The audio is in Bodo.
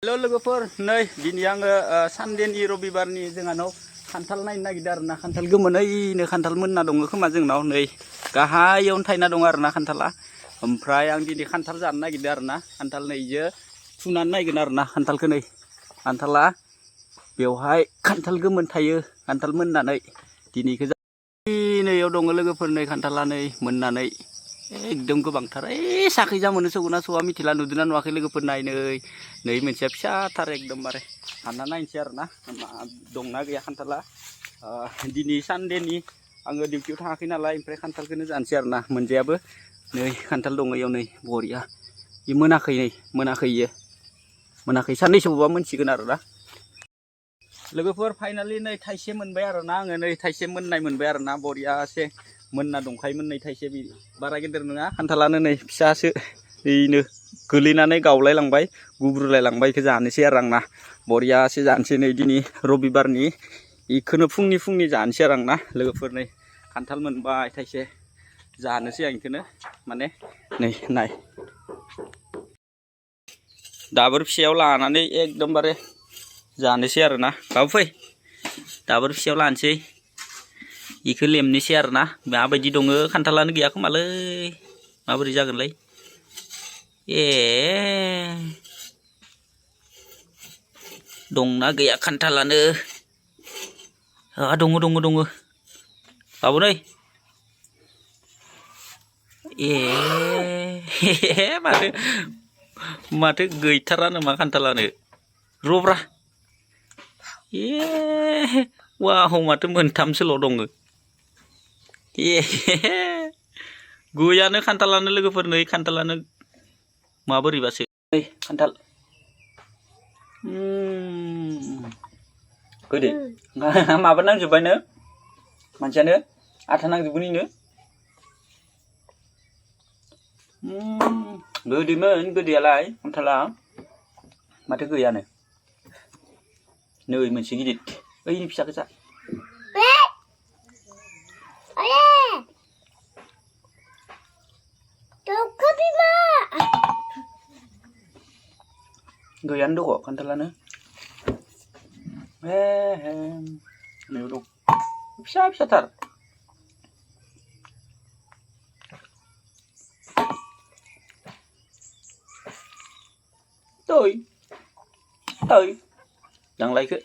Halo लोगोफोर नै दिनै आङो सानदेनि रबिबारनि जोंहानाव खान्थाल नायनो नागिरदों आरोना खान्थाल गोमोनैनो खान्थाल मोनना दङ खोमा जोंनाव नै गाहायावनो थायना दङ आरोना खान्थाला ओमफ्राय आं दिनै खान्थाल जानो नागिरदों आरोना खान्थाल नैजो थुनानै नायगोन आरोना खान्थालखौ नै खान्थाला बेवहाय खान्थाल गोमोन थायो खान्थाल मोननानै दिनैखौ नैयाव दङ लोगोफोर नै खान्थाला नै मोननानै एकदम गोबांथार साखै जा मोनो सौना सौआ मिथिला नुदोंना नुवाखै लोगोफोर नाय नै मोनसेया फिसाथार एकदमबारे हानना नायनोसै आरोना दंना गैया खान्थाला दिनै सानदेनि आङो डिउटियाव थाङाखै नालाय ओमफ्राय खान्थालखौनो जानोसै आरोना मोनजायाबो नै खान्थाल दङ इयाव नै बरिया इ मोनाखै साननैसो बावबा मोनसिगोन आरोना लोगोफोर फाइनालि नै थाइसे मोनबाय आरोना आङो नै थाइसे मोननाय मोनबाय आरोना बरियासे मोनना दंखायोमोन नै थाइसे बारा गेदेर नङा खान्थालानो नै फिसासो ओइनो गोलैनानै गावलायलांबाय गुब्रुलायलांबाय इखौ जानोसै आरो आंना बरियासे जानोसै नै दिनै रबिबारनि इखौनो फुंनि जानोसै आरो आंना लोगोफोर नै खान्थाल मोनबाय थाइसे जानोसै आं इखौनो माने नै नाय दाबोर फिसायाव लानानै एकदमबारे जानोसै आरोना बाबु फै दाबोर फिसायाव लानोसै इखौ लेमनोसै आरोना माबायदि दङ खान्थालानो गैया खोमालै माबोरै जागोनलै दंना गैया खान्थालानो दङ बाबु नै माथो गैथारानो मा खान्थालानो रब्रा वाव माथो मोनथामसोल' दङ गैयानो खान्थालानो लोगोफोर नै खान्थालानो माबोरैबासो नै खान्थाल गोदै माबा नांजोब्बायनो मानसियानो आथा नांजोबगोन गोदैमोन गोदैयालाय खान्थाला माथो गैयानो नै मोनसे गिदिर ओइनि फिसाखौ जा गैयानो दङ खान्थालानो नै दं फिसाथार दै दांलायखो